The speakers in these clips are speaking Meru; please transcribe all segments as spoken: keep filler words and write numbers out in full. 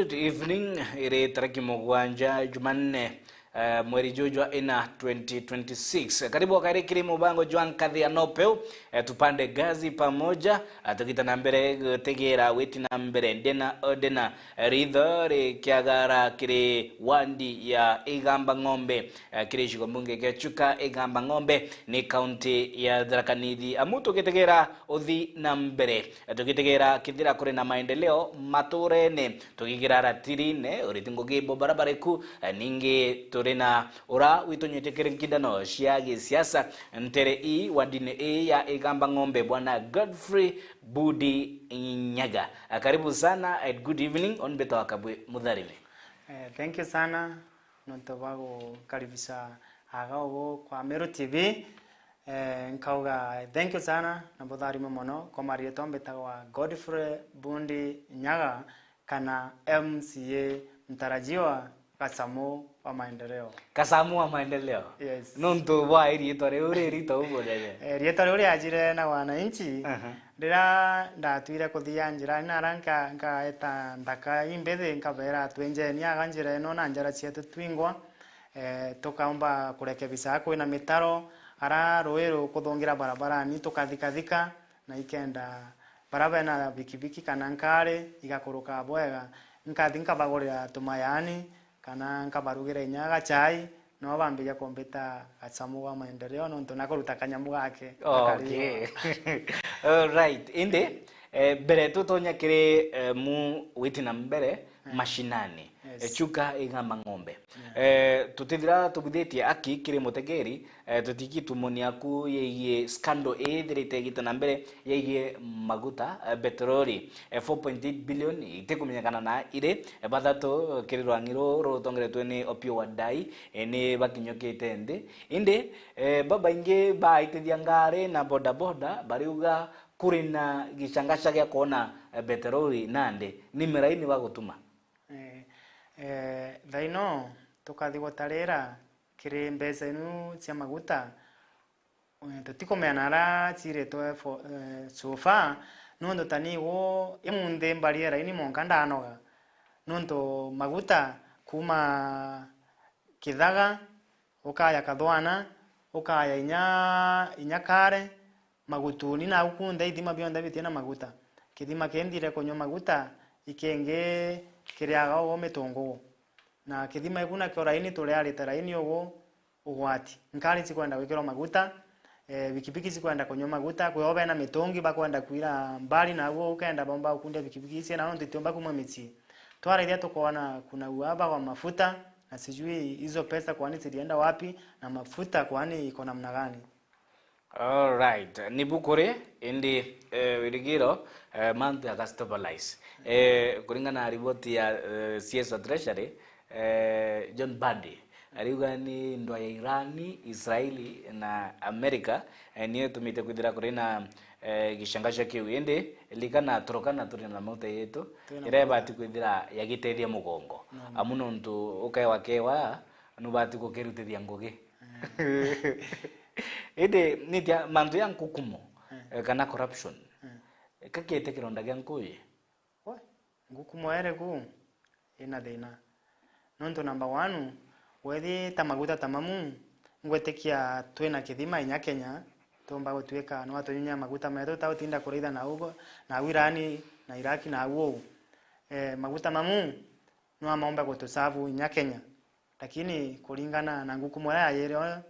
Good evening, iri tariki mugwanja Jumanne, eh, mweri juu jwa ina twenty twenty-six. Karibu o kairi kiri mubango jwa Nkathi ya Nopeu, eh, tupande gazi pamoja, eh, tugita na mbere gutigera witi na mbere. Ndina, ndina, eh, ritho rikiagara kiri wandi ya Igamba Ng'ombe, eh, kiri gicigo mbunge gia Chuka. Igamba Ng'ombe ni kaunti ya Tharaka Nithi. Amu tugitegera uthi na mbere, eh, tugitegera kithira kuri na maendeleo maturene, tugigira ratirine uriti ngugi bo barabariku, eh, ningi turi na ura witunywite kiri nkindano cia gisiasa ntere ii wandini ii ya Igamba Ng'ombe, Bwana Godfrey Budi Nyaga. Eh, karibu sana and good evening, on behalf wa Kabwe Mutharimi. Eh, thank you sana. Nontu bwa gukaribisha aga ugu kwa Meru T V. Eh, nkauga thank you sana na butharime mono. Kwa marietwa mbitagwa Godfrey Bundi Nyaga, kana M C A mtarajiwa, Gacamu wa Maendeleo. Gacamu wa Maendeleo. Yes. Nontu bwa iriitwa riu ririto ubu nene. Eh, riitwa riu riajire na wananchi. Aha. Riria ndatwire kuthia njirani, nara nka-, nkaeta nthaka imbithi, nkabeera, "Twenjeni aga njira ino na njara cietu twingwa, eh, tukaumba kurekebisa kwina mitaro, ara ruui rukuthungira barabarani tukathikathika, na ikenda bara bena bikibiki kana nkari igakuruka bwega." Nkathi nkabagurira tumayani, kana nkabarugira inya gachai, no bambiria kumbita Gacamu wa Maendeleo, nontu nakuruta kanyamu gake. Okay. All right. Indi, eh, mbere tutonya kiri, eh, mu witi na mbere, eh, mashinani. Yes. Eh, Chuka Igamba Ng'ombe. Yeah. Eh, tutithira tubithitie aki kiri mutegeri, eh, tutiki tumoni aku yegie scandal ii ithirite igita na mbere yegie maguta, eh, petroli, eh, four point eight billion itikumenyekana na iri, eh, bathatu, eh, kiri rwangi ruu rutongeretwe ni Opiyo Wandayi, eh, ni bakinyukite nthi. Indi, eh, babaingi baitithia ngari na bodaboda bariuga kuri na gicangaca gia kwona, eh, petroli nandi ni mirai ni bagutuma. Eh, eh, thaino tukathi gutarira kiri mbeca inu cia maguta, eh, tutikumenya nara ciritwe fo-, eh, so far, nontu ta nigu imunthi mbari ya raini monka ndanoga, nontu maguta kuma Kithaga, ukaya Kathwana, ukaya inya, inya Kare, Magutuni, na au kunthe ithima bionthe bitina maguta. Kithima kinthire kunywa maguta, ikingi kiriaga ugu mitungugu. Na kithima iku nakio raini turiarite raini ugu ugwati. Nkari cikwenda gwikirwa maguta, eh, bikibiki cikwenda kunywa maguta, kwio bena mitungi bakwenda kwira mbari, na au ukenda bomba gukundia bikibiki icio, na nontu itiumba kuma micii. Twaraithia tukoona kuna uhaba wa mafuta, na sijui hizo pesa kwani zilienda wapi, na mafuta kwani iko namna gani? All right. Ni bukuri, indi, eh, wirigiro, eh, mantu yaka stabilize. Eh, kuringana na riboti ya, eh, C S wa Treasury, eh, John Badi, ariuga ni ndwa ya Irani, Israeli na America, eh, niyo itumite kwithira kuri na, eh, gicangaca kiu. Indi, likana Turkana turi na maguta yetu, iria ibati kwithira yagitethia mugongo. Amu nontu ukewa kewa, nubati gukirutithia ngugi. Indi nitia mantu ya nkukumo, eh, kana corruption, kakete kironda gia nkuyi? We, ngukumo ere ku ina thina. Nontu number one, wethi ta maguta ta mamu, ngwitikia twina kithima inya Kenya, tumba gutwika no atunyunya maguta metu ta utinda kuraitha na ugo, na Irani, na Iraki, na uo. Eh, maguta mamu, no amaombe gutusavu inya Kenya. Lakini kuringana na ngukumo iria yayire,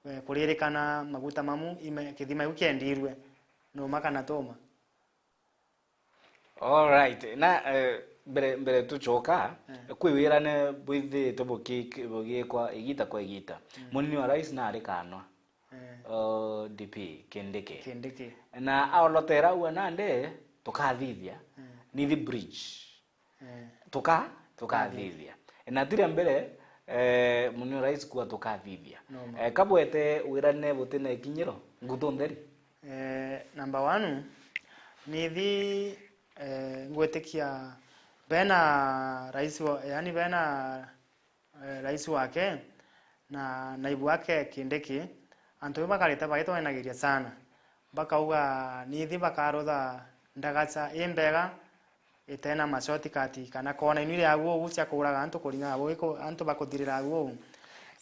eh, kuririkana maguta mamu, ime-, kithima iu kiendirwe, numa kana tuma. All right. Na, eh, mbere, mbere tucoka, eh, kwi wirane bwithite buki-, bugikwa igita kwa igita. Mm. Munini wa rais na ari kanwa. Eh. O D P Kindiki. Kindiki. Na aolotera ua nande tukathithia. Mm. Nithi bridge. Eh. Tuka-, tukathithia. Na tiria mbere, eh, munio rais kuwa tukathithia. No ma. Eh, kabwete wirane butina ikinyiro, ngutu ntheri. Eh, number one, nithi, eh, ngwitikia bena rais wa, yani bena, eh, rais wake na naibu wake Kindiki, antu bakarite bagitwenagiria sana. Bakauga nithi bakarutha ndagaca imbega, itena ma shortcut kana kona inu iria agu uu cia kuuraga antu kuringa abo iku-, antu bakuthirira agu uu.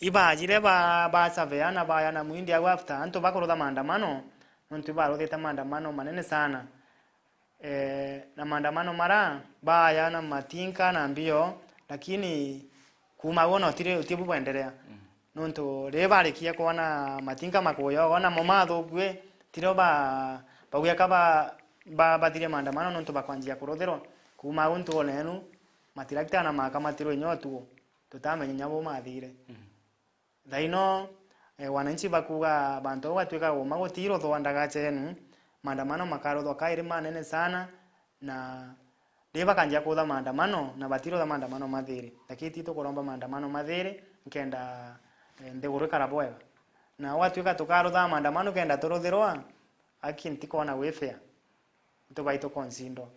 Ibajire ba, ba surveyor na bayana mwindi agu after antu bakurutha maandamano, nontu ibaruthite maandamano manene sana. Eh, na maandamano mara baya na matinka na mbio, lakini kuuma uu ona utiri, uti bu bwenderea. Mm. Nontu riria barikia kwona matinka makuyoga, ona mo mathukue, tirio ba, baugia ka ba, ba, bathirie maandamano nontu bakwanjia kuruthirwa. Kuuma uu ntuone enu, matirakita na maka matirwe inya utuo, tutamenya inya bu mathire. Mm. Thaino, eh, wananchi bakuuga bantu bau batwika uma gutiruthwa ndagacha enu, maandamano makaruthwa kairi manene sana, na riria bakanjia kutha maandamano, na batirutha maandamano mathiri. Lakini ti tukuromba maandamano mathiri, nkenda, eh, nthiguru ikara bwega. Na gwatwika tukarutha maandamano kenda turuthirwa, aki ntikona wi fair. Ntu baitu konsindwa.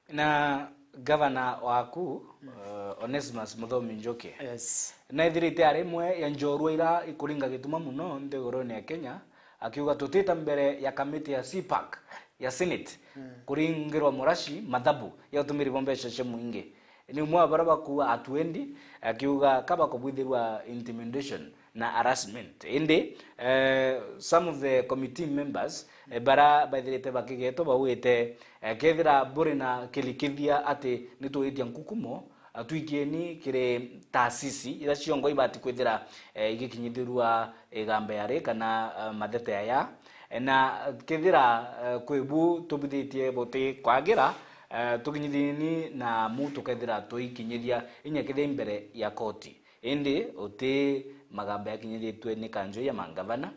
Na gavana waku, Mm. eh, Onesmus Muthomi Njuki, Yes. naithirite ari imwe ya njorua ira ikuringa gituma muno nthigurune ya Kenya, akiuga, "Tutita mbere ya kamiti ya C pac ya Senate Mm. kuringirwa muraci mathabu ya utumiri bwa mbeca cia muingi." Ni umwe wa baria bakuuga hatuendi, akiuga ka bakubwithirwa intimidation na harassment. Indi, eh, some of the committee members, eh, bara baithirite bakigetwa baugite, eh, kethira buri na kirikithia ati nitwitia nkukumo, eh, twikieni kiri taasisi ira ciongo ibati kwithira, eh, igikinyithirua igamba yari kana, eh, mathete aya. Eh, na kethira, eh, kwi bu tubithitie buti kwagira, eh, tukinyithini na mu tukethira tuikinyithia inya kethira imbere ya koti. Indi uti magamba yakinyithitue ni kanjo ya mangavana,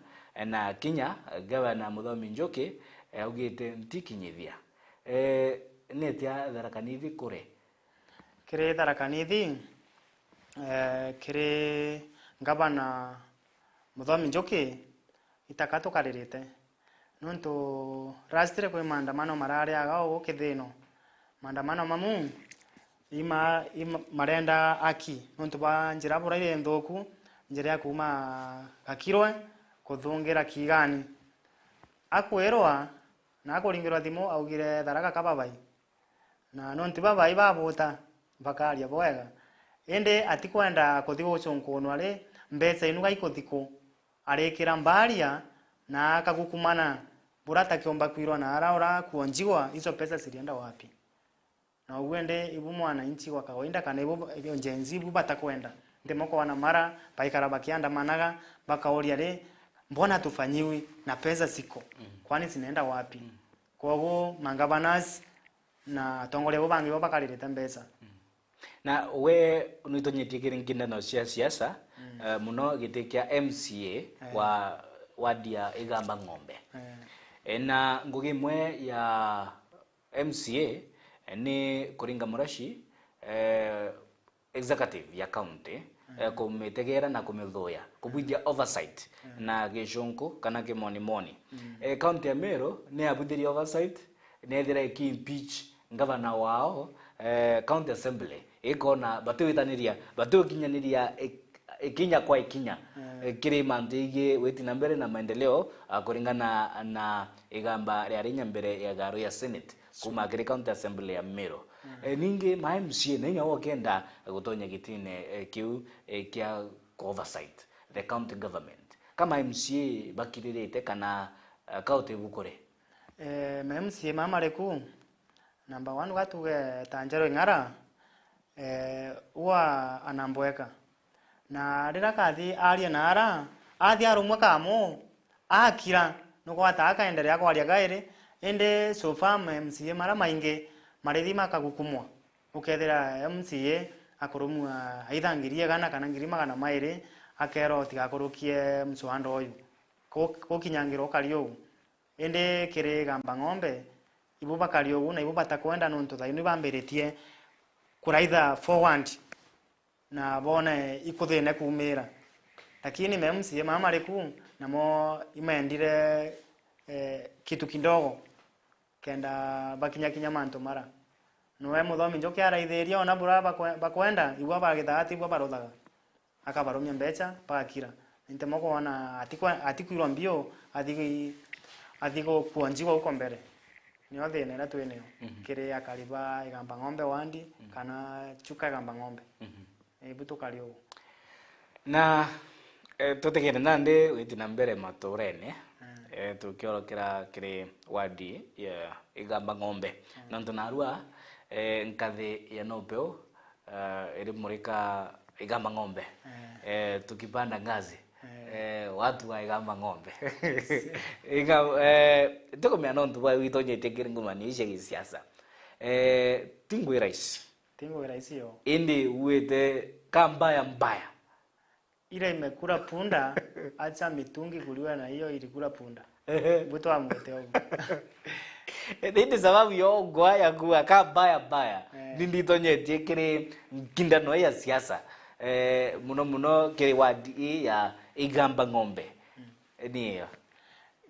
na kinya gavana Muthomi Njuki, eh, augite ntikinyithia. Eh, ni atia Tharaka Nithi kuri? Kiri Tharaka Nithi, eh, kiri gavana Muthomi Njuki, itaka tukaririte. Nontu last year kwi maandamano marari aga ugu kithino. Maandamano mamu ima, ima, marenda aki nontu bwa njira bura iri nthuku, njira ya kuuma Gakirwe kuthungira Kiigani. Akwirwa na akuringirwa thimu augire Tharaka ka babai. Na nontu babai babuta, bakaria bwega. Indi atikwenda kuthi gucunkunwa ri, mbeca inu gaikuthi ku? Arikira mbaria na akagukumana, bura atakiomba kwirwa na araura kuo njigwa, icio pesa zilienda wapi? Na uguo indi ibu mwananchi wa kawaida kana ibu, ibu Gen Z ibu batakwenda. Nti moko wana mara, baikara bakiandamanaga, bakauria ri, mbona tufanyiwi na pesa ziko? Mm. Kwani zinaenda wapi? Mm. Kwoguo, mangavanas na atongoria bo bangi bo bakaririte mbeca. Mm. Na we nwitonyetie kiri nkindano cia siasa, Mm. eh, muno giti kia M C A Eh. wa wadi ya Igamba Ng'ombe. Eh. Eh, na ngugi imwe ya M C A, eh, ni kuringa muraci, eh, executive ya county, eh, kumitegera na kumithuya, kubwithia oversight na gicunku kana kimonimoni. Eh, county ya Meru ni yabwithirie oversight, nethira iki impeach ngavana wao, eh, county assembly ikona batiwitaniria, batiukinyaniria ik-, ikinya kwa ikinya, eh, kiri mantu igii witi na mbere na maendeleo, ah, kuringana na igamba riari inya mbere ya garu ya Senate kuma kiri county assembly ya Meru. Eh, ningi ma M C A na inya wokenda gutonya gitine, eh, kiu, eh, kia oversight the county government, kama M C A bakiririte kana, eh, county bukuri? Eh, ma M C A mama riku, number one gatuge ta Njeru Ing'ara, eh, ua anambweka. Na riria kathi aria na ara, athi arumwe kamu, akira, nugwata akaenderea kwaria kairi, indi so far ma M C A mara maingi marithi makagukumwa. Ukethira M C A akurumwa either ngiri igana kana ngiri magana mairi, akerwa utigakurukie mswada uyu. Ku-, gukinyangirwa ukari uu. Indi kiri Gamba Ng'ombe, ibu bakari ugu na ibu batakwenda nontu thaino ibambiritie kuraitha forward na boone ikuthine kuumira. Lakini ma M C A mama mariku namo imendire, eh, kitu kidogo kenda bakinyakinya mantu mara. Noe Muthomi Njuki araithiria ona bura bakwe-, bakwenda, ibu bagithaga ti ibu baruthaga. Akabarumia mbeca, bagakira. Nti mukwona atikwa-, atikwirwa mbio, athi, athi gukua njigwa uko mbere. Nio thina iria twi nio. Mhm. Kiri akari ba Igamba Ng'ombe wandi, mhm, kana Chuka Igamba Ng'ombe. Mhm. Ibu tukari uu. Na, eh, tutigere nandi witi na mbere maturene, mm, eh, tukiorokera kiri wadi ya Igamba Ng'ombe. Mm. Nontu narua, eh, nkathi ya nopeu, eh, irimurika Igamba Ng'ombe. Mm. Eh, tukipanda ngazi. Mm. Eh, watu wa Igamba Ng'ombe. Iga-, eh, tukumenya nontu bwa witonyetie kiri ngumani cia gisiasa. Eh, ti ngui rahisi. Ti ngugi rahisi yo. Indi uite ka mbaya mbaya. Ile imekula punda, acha mitungi kuliwa na hiyo ilikula punda. Ehe. Mbuto amwite uguo. Indi sababu yo ngwa ya kuwa ka mbaya mbaya. Eh. Ni nditonyetie kiri nkindano ya siasa. Eh, muno muno kiri wadi ii ya Igamba Ng'ombe. Mm. Ni iyo.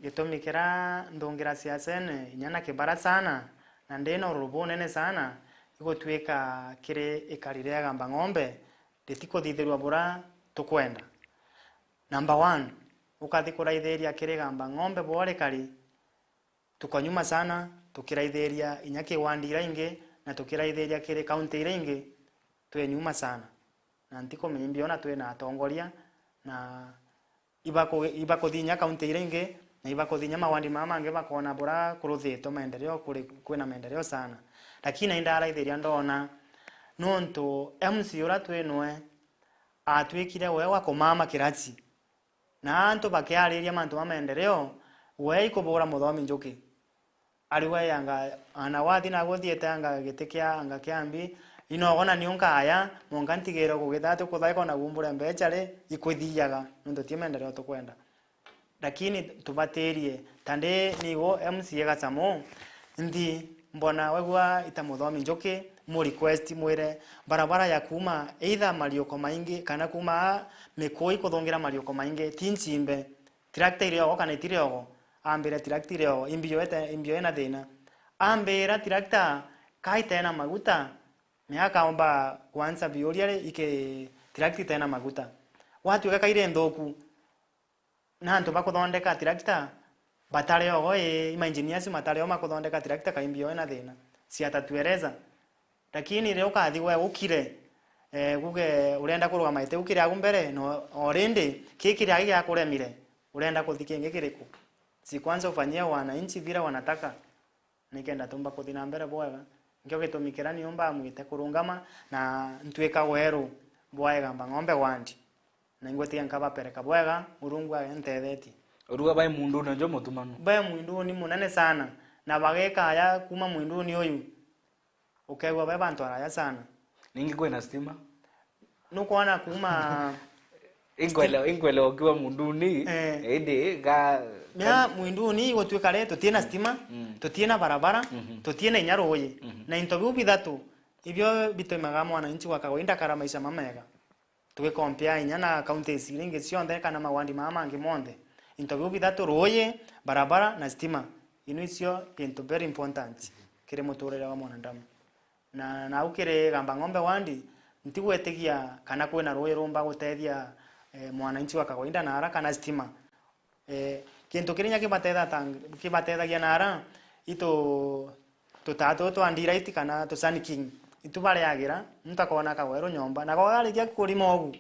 Gitumi kiria ndungira siasene, inya na kibara sana, na ndina ururu bunene sana, igutwika kiri ikari ria Igamba Ng'ombe, ritikuthithirua bura tukwenda. Number one, ukathi kuraithiria kiri Igamba Ng'ombe bwa rikari, tukonyuma sana, tukiraithiria inya ki wandi iria ingi, na tukiraithiria kiri kaunti iria ingi, twi nyuma sana. Na ntikumenya imbi ona twina atongoria, na ibaku-, ibakuthi inya kaunti iria ingi, na ibakuthi inya mawandi mama mangi bakona bura kuruthitwe maendeleo, kuri, kwina maendeleo sana. Lakini nai ndaraithiria ndona, nontu M C uria twi nwe atwikire we wa kumama kirati. Na antu bakiariria mantu ma maendeleo, we ikubura muthomi njuki. Ari we anga, ana wathi na guthiete anga giti kia anga kia mbi, inogo na niu nkaya, mwanka ntigire kugitha ati kuthaika na gumbure mbecha ri, ikwithiaga, nontu ti maendeleo tukwenda. Lakini tubatirie, ta ndi nigo M C A Gachamu, nthi mbona wegua ita muthomi njuki, mu request mwire, barabara ya kuma either Mariuko Maingi kana kuma Mikui kuthungira Mariuko Maingi, ti nchimbe. Tractor iri ogo kana itiri ogo? Ambire tractor iri ogo, imbio ite, imbio ina thina. Ambira tractor ka itena maguta, ni akaomba kwanza biuria ri, iki tractor itena maguta. Gwatuika kairi nthuku, na antu bakuthondeka tractor batari ogo, ii, ma engineers matari o makuthondeka tractor ka imbio ina thina. Ciatatueleza. Lakini riria ukathi we ukire, eh, guge urenda kurugama ite ukire agu mbere, no already ki kiria giakuremire, urenda kuthi kingi kiriku? Si kwanza ufanyie wananchi vile wanataka, nikenda tumba kuthi na mbere bwega. Nkio gitumi kiria niu mbamwite kurungama na ntwika weru bwa Igamba Ng'ombe wandi. Na ingwitiga nkabapereka bwega, Murungu agentethetie. Uruga bai mundune jo mutumanu. Bai mwinduni munene sana, na bageka aya kuma mwinduni uyu. Ukeegua bai bantu araya sana. Ningi kwina stima? Nukwona kuma inkwelewa, inkwelewa ukiwa munduni, eh, indi ga mea mwinduni gutuika ri tutiina stima, mm, tutiina barabara, mhm, tutiina inya ruuji. Mhm. Na into biu bithatu, ibio bitumaga mwananchi wa kawaida akara maisha mamega. Tugicompare inya na counties iria ingi cionthe kana mawandi maa mangi monthe, into biu bithatu, ruuji, barabara na stima, ino icio into very important kiri muturire wa mwanadamu. Na nau kiri Gamba Ng'ombe wandi, ntigwitigia kana kwina ruuji rumba gutethia, eh, mwananchi wa kawaida na ara kana stima. Eh, kintu kiria kibatetha-, kibatethagia na ara, itu tutaa tutu twa Delight kana tu Sun King, itu bariagira, muntu akona kagweru nyomba, na garikia kurima ugu,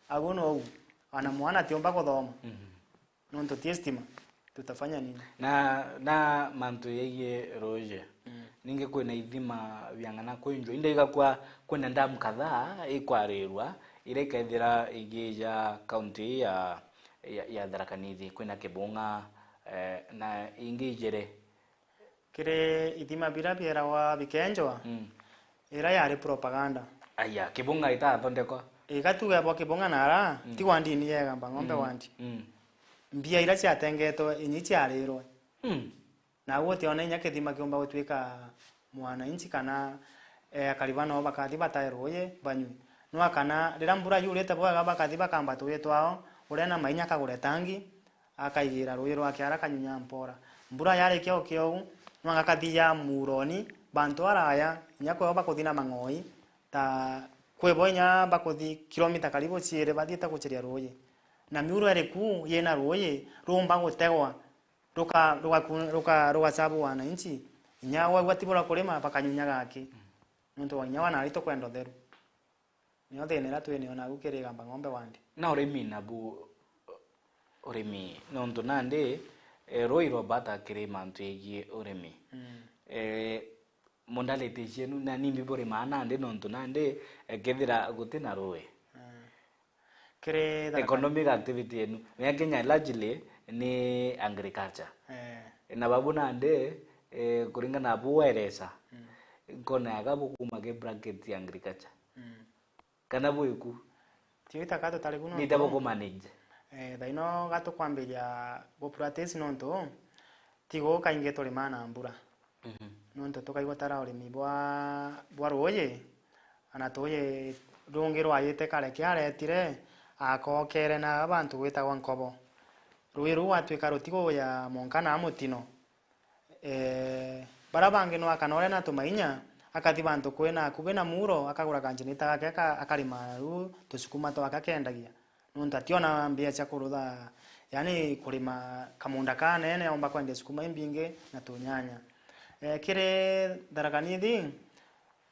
agu no ugu, ana mwana atiumba kuthoma. Mhm. Nontu ti stima, tutafanya nini? Na, na mantu yegie ruuji, mm, ningi kwina ithima biang'ana kwinjwa, indi igakwa kwina ndamu kadhaa ikwarirwa, iria ikethira igija kaunti ya, ya, ya Tharaka Nithi, kwina Kibung'a, eh, na ingi ijiri. Kiri ithima biria bieragwa bikenjwa, mm, iria yari propaganda. Aya, Kibung'a itathondekwa. Igatuga bwa Kibung'a na ara, mm, ti wandini yega, Mbang'ombe, mm, wandi. Mm. Mbia iria ciatengetwe, inyi ciarirwe. Mm. Na guo utiona inya kithima kiumba gutuika mwananchi kana, eh, akari bano bakathi batae ruuji banywi. Nwa kana riria mbura yurite bwega bakathi bakamba tuuji twao, uria na mainya akagure tangi, akaigira ruuji rwake ara kanyunya mpora. Mbura yarikia gukia uu, nwanga kathi ya muroni, bantu araya, inya kweo bakuthi na mang'oi, ta kwibo inya bakuthi kilomita karibu ciiri bathiite guchiria ruuji. Na miuro iriku yina ruuji rumba gutegwa, ruka-, rugaku-, ruka-, rugasabu wananchi, Inya wagua tibura kurima, bakanyunya gaki. Nontu wa inya wa nari tukwenda utheru. Nio thina iria twinio nagu kiri Igamba Ng'ombe wandi. Na urimi nabu, urimi, nontu nandi, eh, rui rwa bata kiri mantu yegii urimi. Mm. Eh, modalities cienu, na nimbi burimaa nandi, nontu nandi, eh, kethira guti na rui. Mm. Kiri Tharaka Economic activity yenu. Mea Kenya largely ni agriculture. Eh. Na babu nandi, eh, kuringana na bu weresa, Mm. nkona yaga bukuma ki bracket ya agriculture. Mm. Kana bwiku? Tio itaka tutari ku nontu nita buku manage. Eh, thaino gatukwambiria gu practice nontu tigo kaingi turimaa na mbura. Mhm. Nontu tukaigua tara urimi bwa, bwa ruuji, ana tuuji rungi rwayite kare kiaretire, akokere na bantu gwitagwa Nkobo. Ruuji ruu gwatwika rutiguya monka na mutino. Eh, bara bangi no akana uria na tumainya, akathi bantu kwina akubi na muuro, akagura kanjinita gake, aka-, akarima ru tusukuma twake akendagia. Nontu ationa mbia cia kurutha, yani kurima kamunda kanene, aumba kwendia sukuma imbingi na tunyanya. Eh, kiri Tharaka Nithi,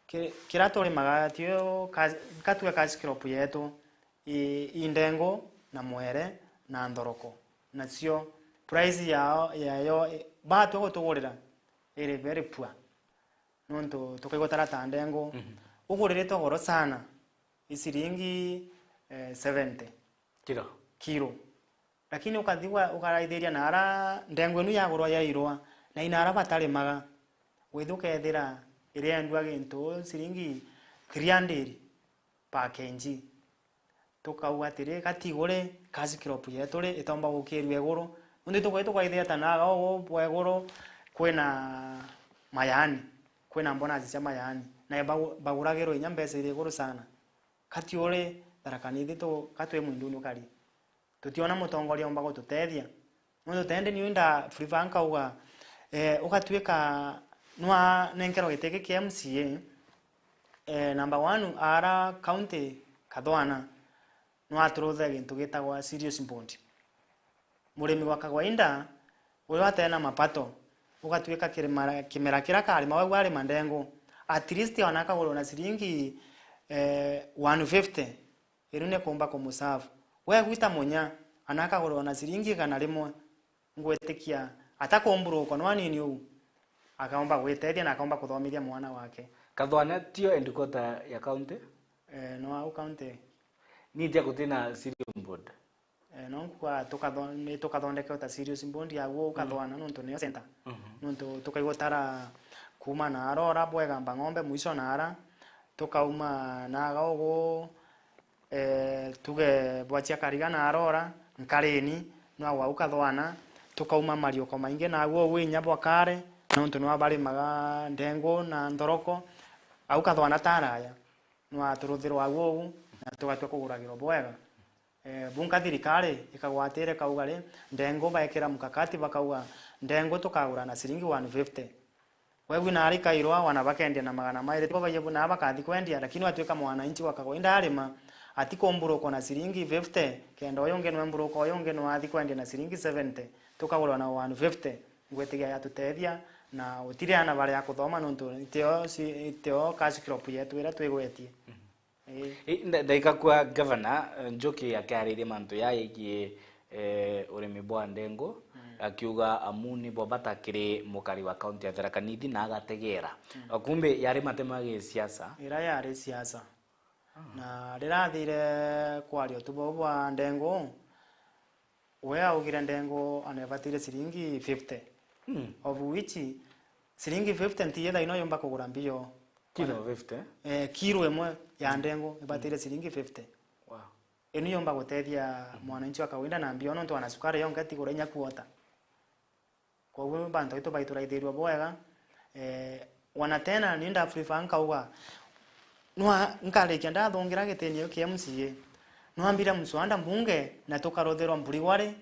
ki-, kiria turimaga tio ka-, katue cash crop yetu, i, i ndengu na mwere na nthoroko. Nacio price yao, yayo, i, batua gutugurira iri very poor. Nontu tukaigua tara ta ndengu, Mhm. uguriritwe goro sana, i ciringi, eh, seventy Kilo. kilo. Lakini ukathi wa-, ukaraithiria na ara ndengu inu yagurwa yairwa, na ina ara batarimaga, withi ukethira iriendua gintu ciringi three hundred per K G. Tukauga atiri, gatigure cash crop yetu ri, itomba gukirua iguru. Nontu tukwithirwa twaithiria ta naga ugu bwa iguru kwina mayani, kwina mbonazi cia mayani, na bagu-, baguragirwa inya mbeca iri iguru sana. Kati uri Tharaka Nithi tu, ka twi mwinduni ukari. Tutiona mutongoria umba gututethia. Nontu tendi niu nda prefer nkauga, eh, ugatuika nwa nenkerwa giti giki kia M C A, eh, number one, ara county Kathwana, nwa aturuthe gintu gitagwa cereals board. Murimi wa kawaida, uria atena mapato, ugatuika kirima, kimera kiria karima, wau arima ndengu, at least ona akagurwa na ciringi, eh, one fifty, iru ni kumba kumuserve. We gwita munya, ana akagurwa na ciringi igana rimwe, ngwitikia atakumburukwa no anini uu, akaumba gwitethia na akaumba kuthomithia mwana wake. Kathwana tio headquarter ya county? Eh, no au county. Ni atia gutina cereals board? Eh, no nkuga tukatho-, ni tukathondekeo ta cereals board ya guo Mm. Kathwana, nontu niyo center. Mhm. Nontu tukaigua tara kuma na ara ura bwa Igamba Ng'ombe mwico na ara, tukauma naga ugu, eh, tuge bwa Chiakariga na ara ura, Nkarini, nwa au Kathwana, tukauma mariuko maingi naguo ugu inya bwa Kare, nontu nwa barimaga ndengu na nthoroko, au Kathwana taraya, nwa turuthirwa aguo ugu, na tugatua kuguragirwa bwega. Eh, bunka thirikari ikagwatire ikauga ri, ndengu baekira mukakati bakauga, ndengu tukagura na ciringi one fifty. Wegwi na arikairwa, wana bakendia na magana mairi, tibo baiye buna bakathi kwendia, lakini watwika mwananchi wa kawaida arima, atikumburukwa na ciringi fifty, kenda uyu ungi nwe mburuka uyu ungi nwe athi kwendia na ciringi seventy, tukagurwa na one fifty. Ngwitikia yatutethia, na utiri ana baria kuthoma nontu itio ci-, itio cash crop yetu iria twigwetie. Mhm. Ii. Ii, nda-, ndaika kwa Gavana, eh, Njuki akiariria mantu ya yegii, eh, urimi bwa ndengu, Mm. akiuga amu ni bwa bata kiri mukari wa kaunti ya Tharaka Nithi na agategera. Mm. Kumbe yari matema gi siasa. Ira yari siasa. Ah. Na rirathire kwaria utuba bwa ndengu, we augire ndengu ana ibatire ciringi fifty, Mm. of which ciringi fifty ntiye thaino yumba kugura mbio. Kilo Ona fifty? Eh, kilo imwe ya ndengu ibatire ciringi fifty. Wow. Inu yumba gutethia mwananchi wa kawaida na mbio, nontu ana sukari yonke tigura inya kuota. Koguo bantu baitu baituraithirua bwega. Eh, wana tena ni nda prefer nkauga, nwa nkarikia ndathungira gitini kia M C A. Nwambire mswada mbunge na tukaruthirwa Mburigwari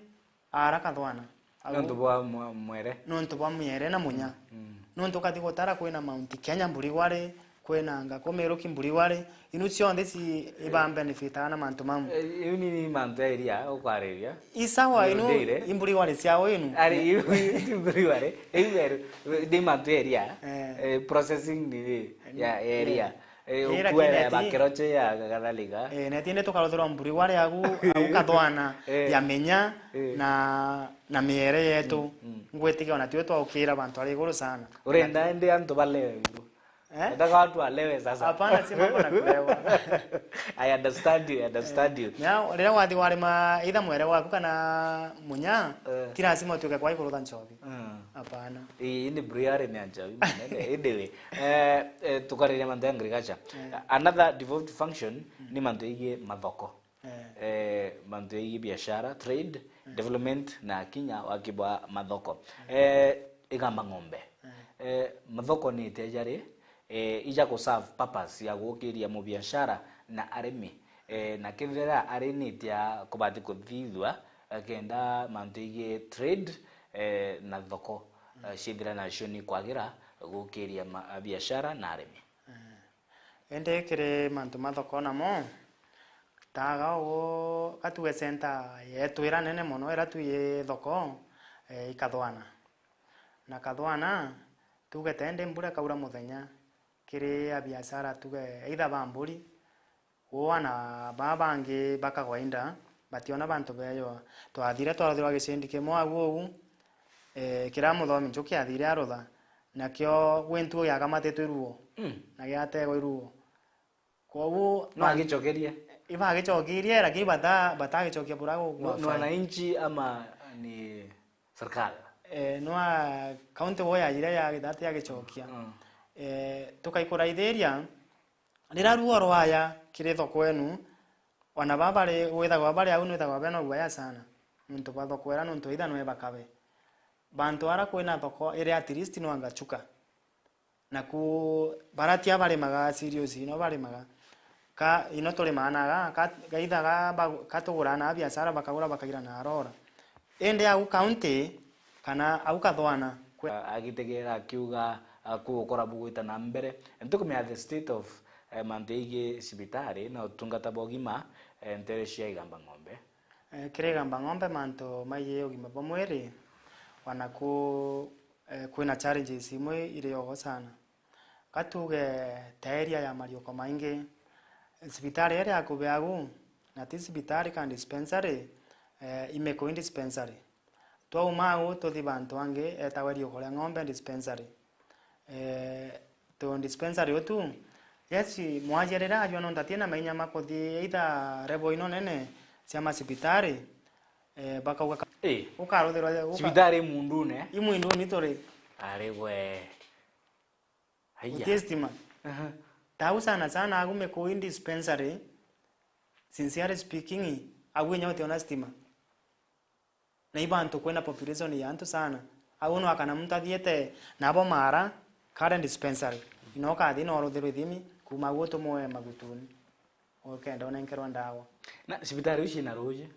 ara Kathwana. Au Nontu bwa mwa-, mwere? Nontu bwa mwere na munya. Mm. Nontu ukathi gutara kwina Mount Kenya, Mburigwari, Kwina ngako, miruki, mburiwari, inu cionthe ci iba benefitaga na mantu mau. Eh, iu ni, ni mantu ya iria ukwariria. I sawa, inu imburiwari ciao inu. Ari, iu, iu ti mburiwari, iu ni mantu ya iria. Eh. Eh, processing ni ya, ya iria. Eh, ira ukuere kineti, bakeroche ya kadhalika. Eh, neti indi tukaruthirwa mburiwari agu, agu kathwana, eh, ya minya, eh, na, na miere yetu. Mm, mm. Ngwitikia ona tio twaukira bantu ari iguru sana. Urenda indi antu balewe iguru? Eh? Nataka watu walewe sasa. Hapana, si mambo na kulewa. I understand you, I understand you. Eh, ya, riria wathi warima either mwere waku kana munya, eh, ti lazima utuike kwa ikurutha nchobi. Mm. Hapana. Ii, indi brewery ni ya nchobi munene. Indi we, eh, eh, tukariria mantu ya agriculture. Eh. Another devolved function, mm, ni mantu yegii mathoko. Eh. Eh, mantu yegii biashara, trade, eh, development na kinya waki bwa mathoko. Eh. Eh, igamba ng'ombe. Eh. Eh, mathoko ni ite jari, eh, ija ku serve purpose ya gukiria mubiashara na arimi. Eh, na kethira ari ni itia kubati kuthithua, eh, kenda mantu yegii trade, eh, na thoko, eh, ciithira nacio ni kwagira gukiria ma-, biashara na arimi. Eh. Indi kiri mantu ma thoko namo, taga ugu gatuge center yetu ira nene mono ira tu yi thoko, eh, i Kathwana. Na Kathwana, tuge ta indi mbura ikaura muthenya, kiri abiashara tuge either ba mburi, uu ana baa bangi ba kawaida, bationa bantu beewa. Twathire twaruthirwa gicindi kimwe au uu, eh, kiria muthomi njuki athire arutha, nakio gwi ntuo giakamatitwe iruo, mm, na giategwa iruo. Kwoguo no ba-, agicokerie? Ibagicokirie, lakini bata-, batagicokia bura gu-, no, ni wananchi ama ni serikali? Eh, nwa county wo yajire ya Gitati yagicokia. Mm. Eh, tukaikuraithiria, riria ruo rwaya kiri thoko enu, ona baa bari, withagwa bari au nwithagwa bena guaya sana. Nontu bwa thoko ira, nontu either nwe bakabe. Bantu ara kwina thoko iri at least no anga chuka. Naku bara tia barimaga serious, ino barimaga. Ka, ino turimaga na ga, ka, gaitha ga, ba, ka tugura na biashara bakagura bakaira na arora. Indi au county, kana au Kathwana, kwe- A-, agitegera akiuga, a, kugukora bugwita na mbere. Ntukumenya the state of, eh, mantu yegii cibitari na utungata bwa ugima, eh, ntere cia Igamba Ng'ombe. Eh, kiri Igamba Ng'ombe mantu maigii ugima bwa mwiri, wanaku, eh, kwina challenges imwe iri ogo sana. Ka tuge ta area ya Mariuko Maingi, cibitari iria iri akubi agu, na ti cibitari ka dispensary, eh, i Mikuyu dispensary. Twauma au tuthi bantu angi etagwa Riuko ria Ng'ombe dispensary. Eh, tu dispensary utu, yes, mwaja riria ajua nontu atina mainya ma kuthi either level ino nene cia macibitari, eh, bakauga ka-, eh, ukaruthirwa, uka-, cibitari i Mundune. I Mundune turi. Ari we. Haiya. Guti stima. Aha. Tau sana sana agu Mikuyu dispensary, sincerely speaking, agu inya utiona stima. Na i bantu kwina population ya antu sana. Au no akana muntu athiete nabo Mara, current dispensary. Ino ukathi no uruthirwe ithimi, kuma au utumwe Magutuni. Ukenda unenkerwa ndawa. Na cibitari iu ciina ruuji?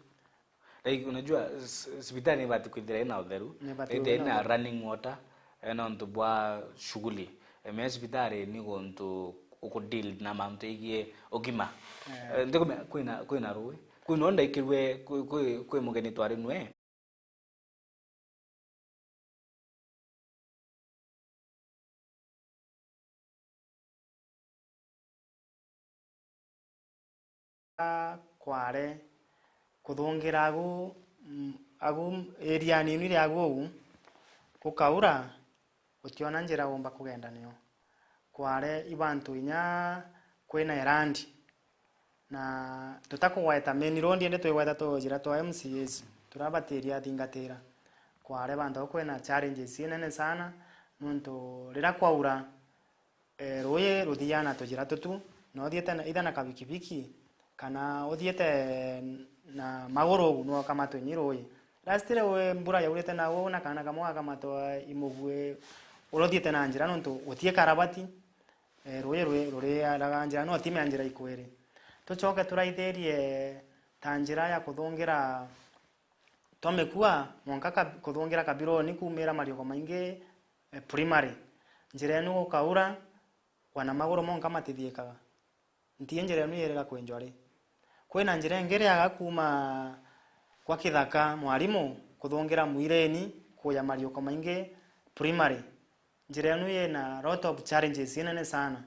Like, unajua, s-, cibitari ni ibati kwithira ina utheru. Ni ibati kwithira ina running water, eh, nontu bwa shughuli. Eh, me cibitari ni guntu uku deal na mantu yegii ugima. Eh. Eh, ntikumenya kwina, kwina ruui. Kwi no ndaikirwe kwi, kwi, kwi mugeni twari nwe. Kware, kuthungira agu, mm, agu area nini ria agu ugu, gukaura, utiona njira umba kugenda nio. Kware i bantu inya kwina erandi. Na tutakugweta main road, indi twigweta tujira twa M C As, turabatiria athingatira. Kware bantu kwina challenges inene sana, nontu riria kwaura, eh, ruuji ruthiaga na tujira tutu, na uthiite na, either na kabikibiki, kana uthiite na maguru ugu, no ukamatwe ni ruuji. Last ri we mbura yaurite na uu na kaana kamwe gakamatwa i mugue uria uthiite na njira, nontu gutii karabati, eh, ruuji rwi-, ruriaraga njira, no time ya njira ikwiri. Tucoke turaithirie ta njira ya kuthungira twa Mikua, mwanka ka-, kuthungira Kabironi kuumira Mariuko Maingi, eh, primary. Njira inu gukaura, wana maguru monka matithiikaga. Nti njira enu yiriga kwinjwa ri? Kwina njira ingi iriaga kuuma kwa Kithaka Mwarimu kuthungira Mwireni kuja Mariuko Maingi Primary. Njira enu yina lot of challenges inene sana.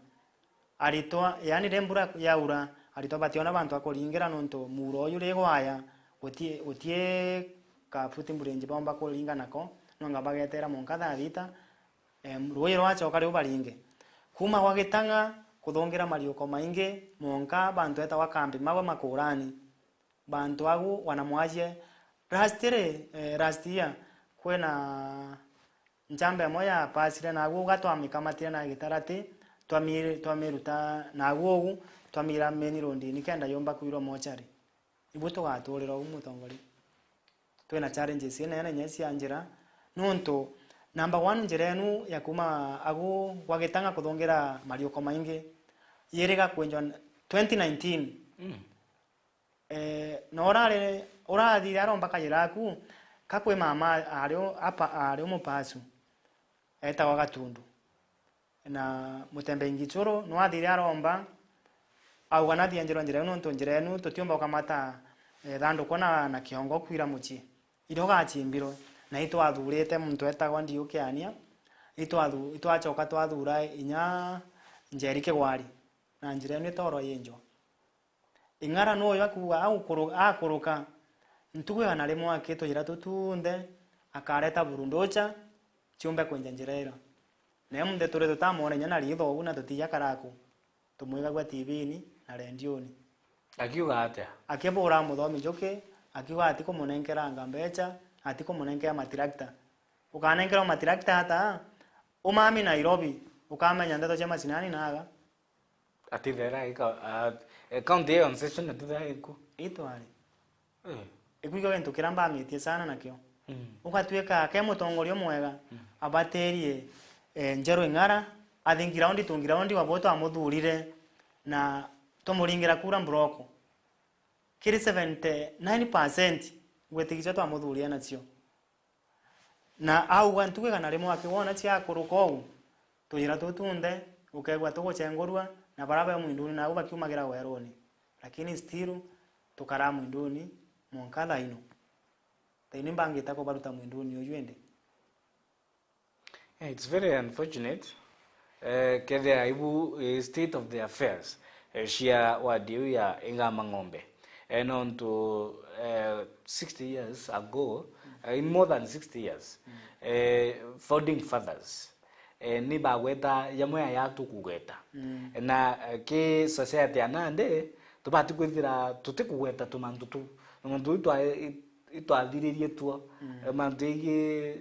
Aritwa, yaani, riria mbura yaura, aritwa bationa bantu a kuringira nontu muuro uyu ri gwaya, guti, guti ka footbridge bomba kuringa nako, nonga bagetera monka thaa thita, em, ruuji rwachoka riu baringe. Kuuma gwa Gitang'a kuthungira Mariuko Maingi, monka bantu etagwa Kambi Magwe Makurani. Bantu agu wanamwacie last ri, eh, last year, kwina njamba imwe ya pasire, nagu uga twamikamatire na gitarati, twami-, twamiruta nagu ugu, twamira main road-ini kenda yumba kwirwa mochari. Ibu tugaturira ugu, mutongoria. Twina challenges inene inya cia njira, nontu number one, njira enu ya kuuma agu gwa Gitang'a kuthungira Mariuko Maingi yiriga kwinjwa twenty nineteen. Mm. Eh, na urari, urathire aromba kajira aku, ka kwi mama ari o-, apa-, ari umupasu, etagwa Gatundu. Na Mutembei Ngichuru, nwathire aromba, auga nathienjerwa njira inu, nontu njira inu tutiumba gukamata, eh, thanduku na, na kiongo kwira mucii. Iria ugachimbirwe, na itwathurite muntu etagwa Ndiukiania, itwathu-, itwachoka twathura inya Njeri Kigwari, na njira inu itorwa yinjwa. Ing'ara nuuyu akuuga agukuru-, akuruka, ntuku igana rimwe akitujira tutunthe, akareta burunducha, ciumbe kwinja njira ira. Na imunthe turi tutamwona inya na riitho ugu na tutija karaku, tumwigagua T V-ini na rendioni. Akiuga atia? Akibura muthomi njuki, akiuga atikumunenkera anga mbecha, atikumunenkera matirakta. Ukanenkerwa matirakta ata? Umami Nairobi, ukamenya ndeto cia macinani naga. Atithera ika, a, e, county iyo session atithera iku. Itwari. Eh. Iku ikio gintu kiria mbamitie sana nakio. Mm. Ugatuika ke mutongoria mwega, mm, abatirie, eh, Njeru Ing'ara, athi ground to ground, wabo twamuthurire na tumuringira kura mburoko. Kiri seventy nine percent ngwitikicio twamuthurire nacio. Na auga ntuku igana rimwe akiwona ciakuruka uu, tujira tutunthe, ukeegua tuguchengurua, na baria be mwinduni nabo bakiumagira weruni. Lakini still, tukaraa mwinduni mwanka thaino. Thaino imbangite kubaruta mwinduni uju indi. Yeah, it's very unfortunate. Eh, kethira ibu, eh, state of the affairs, eh, cia ward iu ya Igamba Ng'ombe. Eh, nontu, eh, sixty years ago, eh, in more than sixty years, eh, founding fathers, eh, ni bagweta jamwe ya yatu kugweta. Mm. Na, eh, ki society ya nandi, tubati kwithira tutikugweta tumantu tu. Nontu itwa-, itwathiririe tuo. Mm. Eh, mantu jegii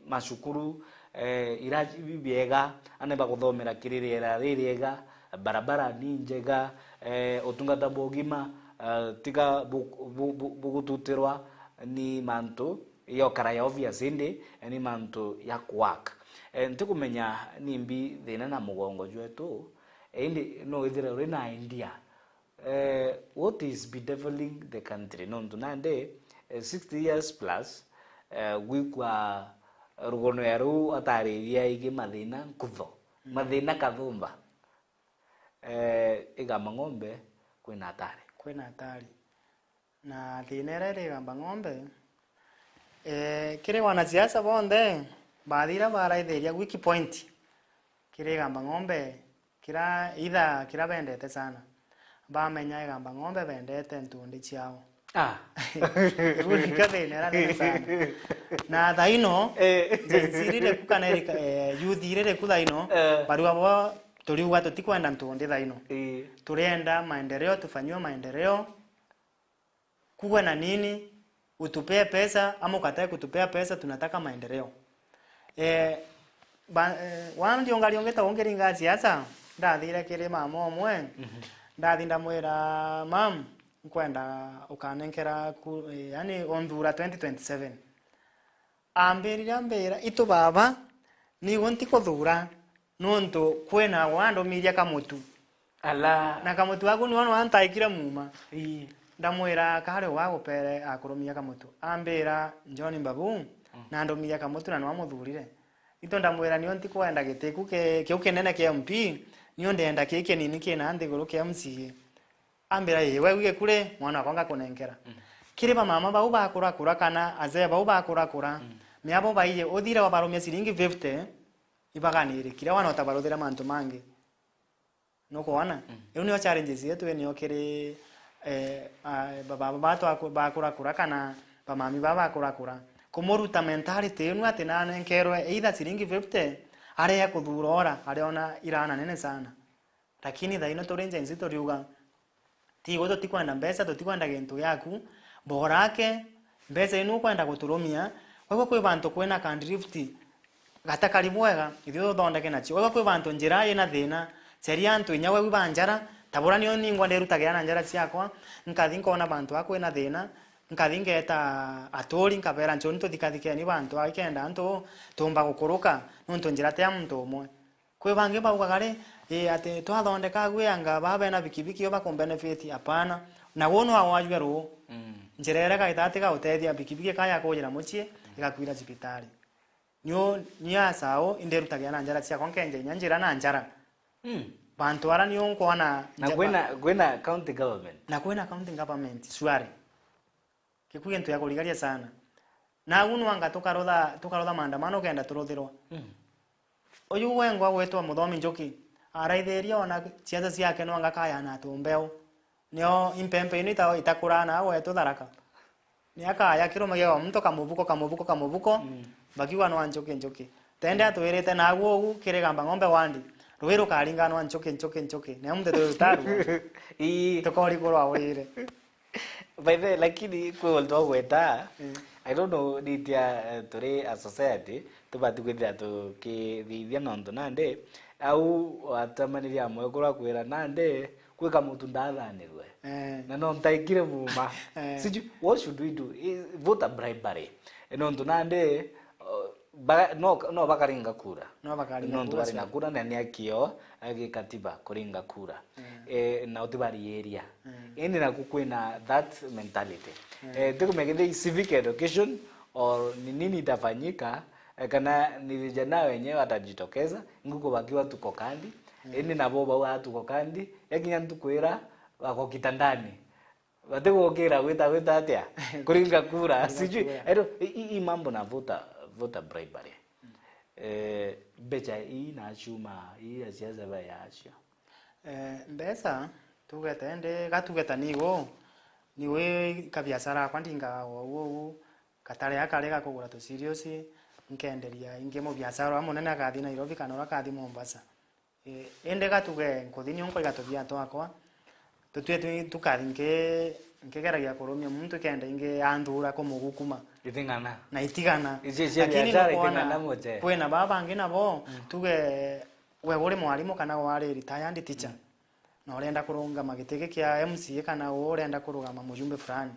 macukuru, eh, ira biega, ana baguthomera kiri riera ririega, barabara ni njega, eh, utungata bwa ugima, eh, tiga bu-, bu-, bu-, bugututirwa ni mantu yokara ya obvious, indi ni mantu ya kuwak. Eh, ntikumenya nimbi thina na mugongo jwetu, eh, indi no withire uri na idea eh, what is bedeviling the country? Nontu nandi, eh, sixty years plus, eh, gwikwa rugono ya ruu atariria ingi mathina nkutho. Mm. Mathina kathumba. Eh, Igamba Ng'ombe kwina atari. Kwina atari. Na thina iria iri Igamba Ng'ombe, eh, kiri wanasiasa bonthe, bathira baraithiria weak point kiri Igamba Ng'ombe, kira, either kira bendete sana. Bamenya Igamba Ng'ombe bendete ntundi ciao. Ah. Iu niko thina iria nene sana. Na thaino, eh, Gen Z riri ku kana iri, eh, youth riri ku thaino, eh, barua bo turiuga tutikwenda ntundi thaino. Eh. Turienda maendeleo, tufanyiwe maendeleo. Kuwe na nini, utupee pesa ama ukatae kutupea pesa, tunataka maendeleo. Eh, ba-, eh, wa ndiungari ungi ta ungiringa siasa, ndathire kiri mama umwe, mhm, ndathi ndamwira, "Mam, nkwenda ukanenkera ku-, eh, yani unthura twenty twenty-seven." Ambirire ambira, "Itu baba, nigo ntikuthura, nontu kwina wandumiria kamutu." Ala. Na kamutu aku niwe wantaikire muuma. Ii. Ndamwira, "Kari ugagupere akurumia kamutu." Ambira, "John Mbabu, mm, na ndumiria kamutu na niwe amuthurire." Itu ndamwira, "Niyo ntikwenda giti ku ki-, kiu kinene kia M P, Nio ndenda kii kinini kina nthiguru kia M C A. Ambira, "Ii, we wige kuri, mwana wakwa ngakunenkera." Kiri bamama bau bakurakura kana azee bau bakurakura, miabo baiji uthire wabarumia ciringi fifty, ibaganirikire wana utabaruthira mantu mangi. Nukwona? Iu nio challenges yetu, ii nio kiri, eh, a, ba-, ba-, ba-, twaku-, bakurakura kana bamami baa bakurakura. Kumuruta mentality inu ati nanenkerwe either ciringi fifty, aria kuthura ora, ariona irana nene sana. Lakini thaino turi Gen Z turiuga, "Tigwe tutikwenda mbeca, tutikwenda gintu giaku, borake, mbeca inu ukwenda guturumia, wegwe kwi bantu kwina ka drift, gata kari bwega, ithui tuthondeke nacio. Wegwe kwi bantu njira ina thina, caria antu inya wegwe ba njara, ta bura nio ningwa ndirutagira na njara ciakwa, nkathi nkona bantu a kwina thina, nkathi ngeeta aturi, nkabera, 'Ncuni tuthikathikeni bantu a ikenda antu tumba gukuruka, nuntu njira ti ya muntu umwe.'" Kwi bangi baugaga ri, ii, ati twathondeka agu anga baa bena bikibiki yo bakumbenefit? Apana. Na guu no awajue ruu. Njira iria gaita ati gautethia bikibiki ka ya kujira mucii, igakwira cibitari. Nio, nio asao, inderutagira na njara ciakwa, nkenja inya njira na njara. Bantu ara nio nkwona Na nja-, kwina, kwina county government. Na kwina county government, shwari. Gikuu gintu ya kurigaria sana. Nagu nwanga tukarutha, tukarutha maandamano ukenda turuthirwa. Uyu wengwa gwitwa Muthomi Njuki, araithiria ona ciaca ciake nwanga kayana atumbeu. Nio impempe ino ita-, itakuraa na wetu Tharaka. Ni akaya kirumagia o muntu kamubuko, kamubuko, kamubuko, bakiuga nwa Njuki, Njuki. Tende atwirite nagu ugu kirigamba ng'ombe wandi, rui rukaringa nwa Njuki, Njuki, Njuki. Ni muntu tutarua. Ii. Tukori kurwa wire. By the way, lakini kwi untu ugweta, I don't know, nitia, eh, turi a society, tubati kwithira tukithithia nontu nandi, au watamaniria mwekuru akwira nandi, kwika muntu ndathanirwe. Eh. Na no ntaikire muma. Eh. Sijui, what should we do? I-, voter bribery. Eh, nontu nandi, uh, ba-, no, no bakaringa kura. No bakaringa Nontu kura bari na cio. Kura na ni akio, eh, gikatiba kuringa kura. Eh, na utibariiria. Indi naku kwina that mentality. Eh, tikumenya kethira i civic education or ni nini itafanyika, eh, kana ni vijana wenyewe watajitokeza, nguku bakiwa tuko kandi, indi nabo bau atuko kandi, yakinya ntuku ira bako kitandani. Batigukira gwita, gwita atia? Kuringa kura. Kuringa Sijui, kura. I don't, i, i, i mambo na voter, voter bribery. Eh, mbeca ii na chuma, ii ya siasa ba yacio. Eh, mbeca, tugete ndi, gatugeta nigo, niwe kabiashara akwa ndingaga ou ou, katare akare gakugura tu serious, nkenderia ingi mubiashara uria munene akathi Nairobi kana uria akathi Mombasa. Eh, indi gatuge nkuthi niunko igatubia twakwa, tutue twi-, tukathi nki-, nkigeragia kurumia muntu kenda ingi anthura kumugukuma. Itigana. Na itigana. Icio cia Lakini biashara nukwona itigana moche. Kwina baa bangi nabo, tuge we uri mwarimu kana wari retired teacher, na urenda kurungama giti giki kia M C A kana urenda kurugama mujumbe fulani.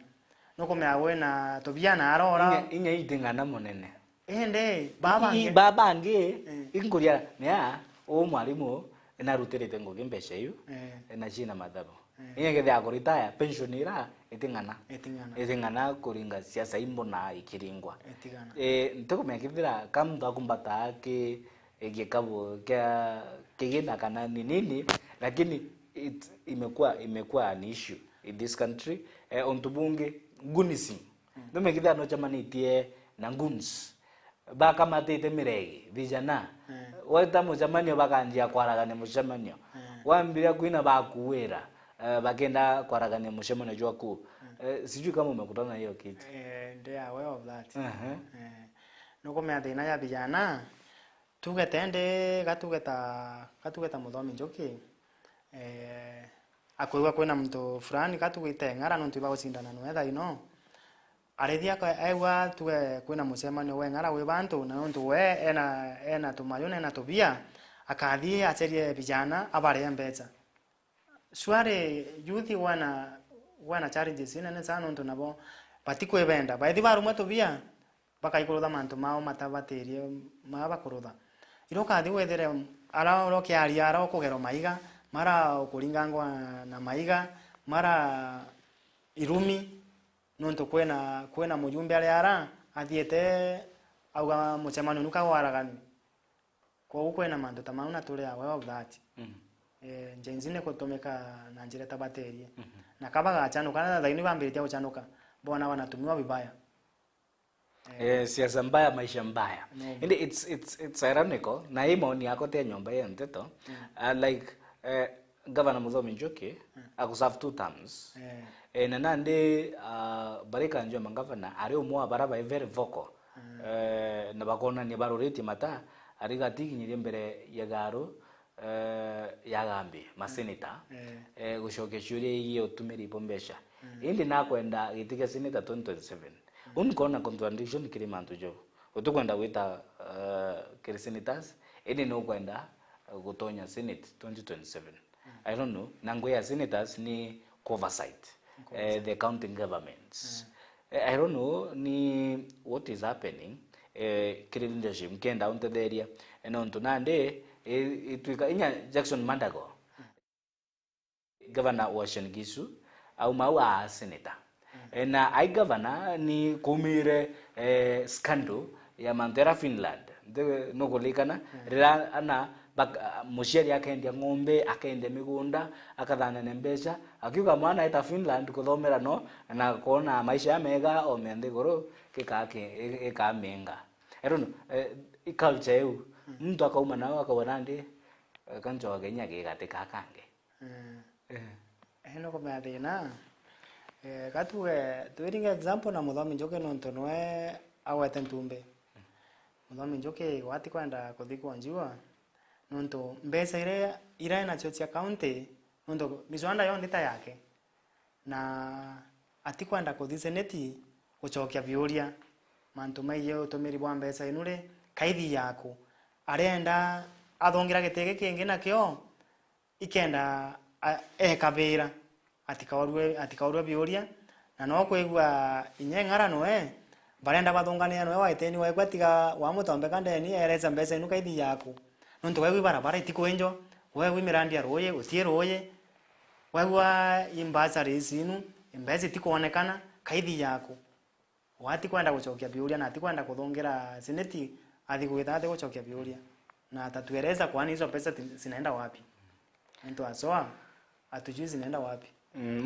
Nukumea wina tubia na arora. Inya, inya itigana munene. Indi, baba Ii, angi. Baba angi, Eh. inkuria, nia, uu mwarimu, narutirite ngugi mbeca iu, Eh. na cina mathabu. Eh. Inya kethira akuritaya, pension ira, iting'ana. Iting'ana. Iting'ana kuringa siasa imbona ikiringwa. Iting'ana. Eh, ntikumenya kethira ka muntu akumbataa ki, gikabu kia kigina kana ni nini, lakini it, imekuwa, imekuwa an issue in this country. Eh, untu bungi, goonism. Mm. Ntumenya kethira nucemanitie na goons. Bakamatite miregi, vijana. Eh. Weta mucemanio, bakanjia kwaragania mucemanio. Eh. Wambiria kwina bakuwira, eh, bakenda kwaragania mucemanio jwaku. Eh, sijui kama umekutana na hiyo kitu. Eh, they are aware of that. Aha. Eh, nukumenya thina ya vijana, tugete ndi, gatugeta, gatugeta Muthomi Njuki, eh, akwigua kwina muntu fulani gatugite ng'ara nontu ibagucindana nwe thaino. Arithia aka-, aigua tuge kwina mucemanio we ng'ara wi bantu, na nontu we ena, ena tumayo na ena tubia, akathi acerie vijana abarie mbeca. Surely youth wana, wana challenges inene sana nontu nabo batikwibenda. Baithi barumwa tubia, bakaikurutha mantu mao matabatirie maa bakurutha. Iria ukathi withire ara uria ukiaria ara ukugerwa maiga, mara ukuringangwa na maiga, mara irumi, nontu kwina, kwina mujumbe ari ara athiite auga mucemanio nuka gwaragani. Kwogu kwina mantu ta mau na turi aware of that. Mm. Eh, Gen Z ni kutumika na njira itabaterie. Na ka bagachanuka, na thaini bambiritie guchanuka, bona wanatumiwa vibaya. Eh, siasa mbaya, maisha mbaya. Indi it's, it's, it's ironical, na hii maoni yako ti ya nyomba ya nteto. Uh, like, eh, Governor Muthomi Njuki akuserve two terms. Eh, na nandi, uh, Barika Njoma Governor ari umwe wa bara bai very vocal. Eh, na bakonania baruritie mata, ari gatikinyirie mbere ya garu, eh, ya gambi, maseneta, eh, gucokia ciuria igie utumiri bwa mbeca. Indi nakwenda giti kia seneta twenty twenty-seven. Uu nkona contradiction kiri mantu jau. Utikwenda gwita, eh, kiri senators, indi nukwenda, eh, gutonya senate twenty twenty-seven. I don't know, na ngugi ya senators ni ku oversight, eh, the county governments. Eh, I don't know ni what is happening, eh, kiri leadership, nkenda untetheria, eh, nontu nandi, eh, itwika inya Jackson Mandago, governor wa Uasin Gishu, auma au aa senator. Eh, na ai governor ni kumire, eh, scandal ya mantu era Finland. Nti-, nukulikana? Rira ana bak-, muciari akendia ng'ombe, akendia migunda, akathanania mbeca, akiuga mwana eta Finland kuthomera no, na kwona maisha mega o me nthiguru, gikaa ki-, gi-, gikaa minga. I don't know, eh, i culture iu. Muntu akauma nao akauga nandi, eh, kanchoke inya gigati ka kangi. Eh. Eh. Eh, nukumenya thina. Eh, ka tuge, twiringe example na Muthomi Njuki nontu nwe agwete ntumbi. Muthomi Njuki gwati kwenda kuthikwa njua, nontu mbeca iria, iria enacio cia county, nontu miswanda yonthe ta yake. Na atikwenda kuthi seneti gucokia biuria mantu megie utumiri bwa mbeca inu ri, kaithi yaku. Arenda athongira giti giki kingi nakio, ikenda a-, ekabira, atikaurue, atikaurue biuria, na no kwigua inya Ing'ara noe, barenda bathungania noe waiteni weku atiga wamutombeka ndeni, eresa mbeca inu kaithi yaku. Nontu wewe ibarabara itikwinjwa, wewe imirandi ya ruuji, gutii ruuji, wewe i bursaries inu, mbeca itikwonekana, kaithi yaku. Wati kwenda gucokia biuria na ati kwenda kuthungira seneti, athi gwita ati gucokia biuria. Na atatueleza kwani hizo pesa ti-, zinaenda wapi? Mtu asoa, hatujui zinaenda wapi. Mm,